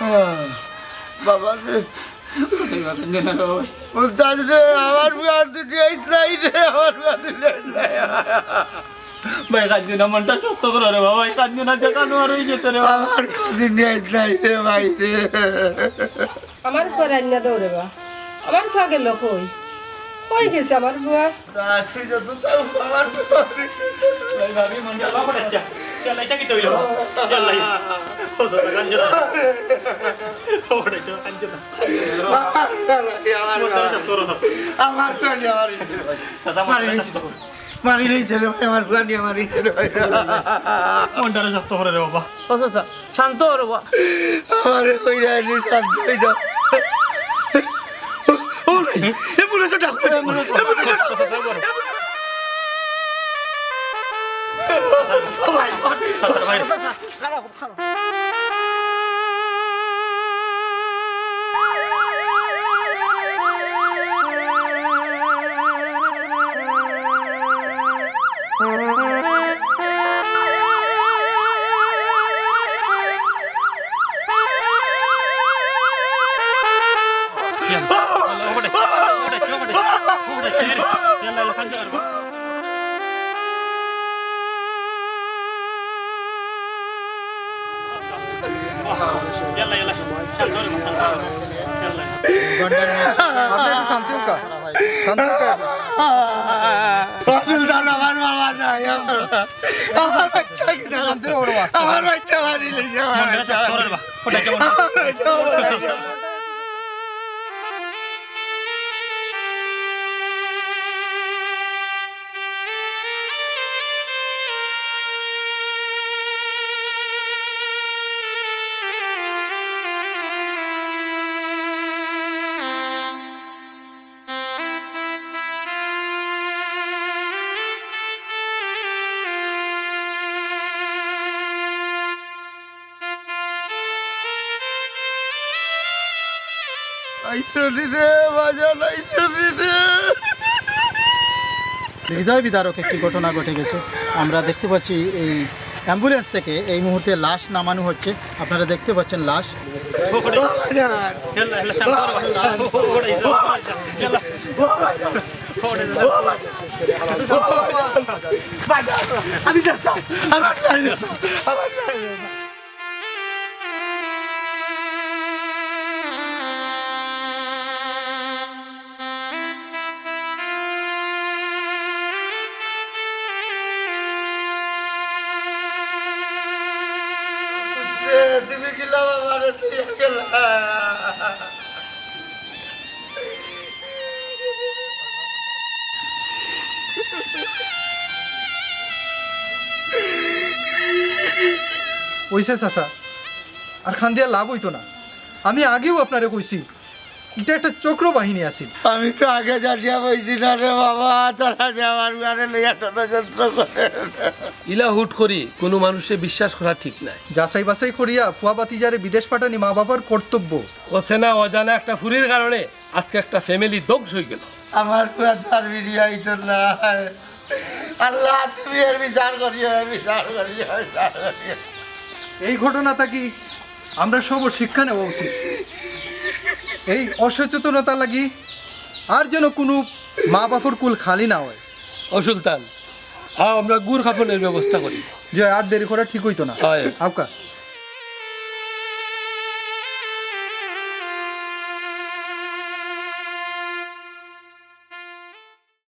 আহ, বাবা রে। মুলতাজ রে, আমার ফুয়া দুনিয়াত নাই রে, আমার ফুয়া দুনিয়াত নাই। ভাই, কান্দিও না, মনটা শক্ত করো রে বাবা, ভাই, কান্দিও না, যেখানো আর অই গেছে রে বাবা। আমার ফুয়া দুনিয়াত নাই রে ভাই রে। আমার ফুয়া রান্না দেও রে বা। আমার ফুয়া গেল কই? কই গেছে আমার ফুয়া? তা তুই যত চাও আমার ফুয়া। ভাই, ভাবি, মনটা বাবা পড়ে যা। চল, এটা কি তৈল? চল, লাই। ও, সদা কান্দিও না। ও, এটা কান্দিও না। আমার ফুয়া নাই, আমার ফুয়া নাই। মনটা শক্ত করো, শক্ত। আমার ফুয়া নাই, আমার ইচ্ছে ভাই। চাচা, মনটা শক্ত করো। মারি লইছে রে ভাই, আমার ফুয়া নাই, মারি লইছে রে ভাই। মনটারে শক্ত করো রে বাবা। ও চাচা, শান্ত অও রে বাবা। আমারে কইরা আনি শান্ত অই যাও। ও, ও ভাই, অ্যাম্বুলেন্স ডাক, অ্যাম্বুলেন্স ডাক। ও ভাই। ইয়াল্লা, ইয়াল্লা, শান্ত হও, শান্ত হও। ইয়াল্লা। আপনি একটু শান্ত হউক্কা। শান্ত হউক্কা। ও সুলতান, আমার বাবা নাই, আমার, আমার বাচ্চা কি শান্ত হও বাবা। আমার বাচ্চা মারি লইছে, আমার মনটা বাচ্চা। শক্ত করো বাবা। ওটা কেমন? আমার বাচ্চা মারি লইছে। আইসরি রে, বাজান আইসরি রে। হৃদয় বিদারক একটি ঘটনা ঘটে গেছে। আমরা দেখতে পাচ্ছি এই অ্যাম্বুলেন্স থেকে এই মুহূর্তে লাশ নামানো হচ্ছে। আপনারা দেখতে পাচ্ছেন লাশ। আমি যাচ্ছি, আমার গাড়ি যাচ্ছে, আমার গাড়ি যাচ্ছে। তুমি কিলা আমারে থইয়া গেলা? অইছে চাচা, আর কান্দিয়া লাভ অইতো না। আমি আগেউ আপনারে কইছি, ইটা একটা চক্র বাহিনী আছিল। আমি তো আগে জানিয়া পাইছি না রে বাবা, তারা যে আমার গানে লইয়া ষড়যন্ত্র করে। ইলা হুট করি কুনু মানুষরে বিশ্বাস করা ঠিক নায়। যাচাই বাছাই করিয়া ফুয়া ভাতিজারে বিদেশ পাঠানি মা বাবার কর্তব্য। অচেনা অজানা একটা ফুরির কারণে আজকে একটা ফ্যামিলি ধ্বংস অইগেল। আমার ফুয়া তো আর ফিরিয়া আইতো না। আল্লাহ, তুমি এর বিচার করিও, এর বিচার করিও, বিচার করিও। এই ঘটনা থাকি আমরা সবর শিক্ষা নেওয়া উচিত। এই অসচেতনতা লাগি আর যেন কুনু মা বাপর কুল খালি না অয়। ও সুলতান, আও আমরা গুর কাফনের ব্যবস্থা করি। জি, আর দেরি করা ঠিক অইতো না। অয়। আউক্কা।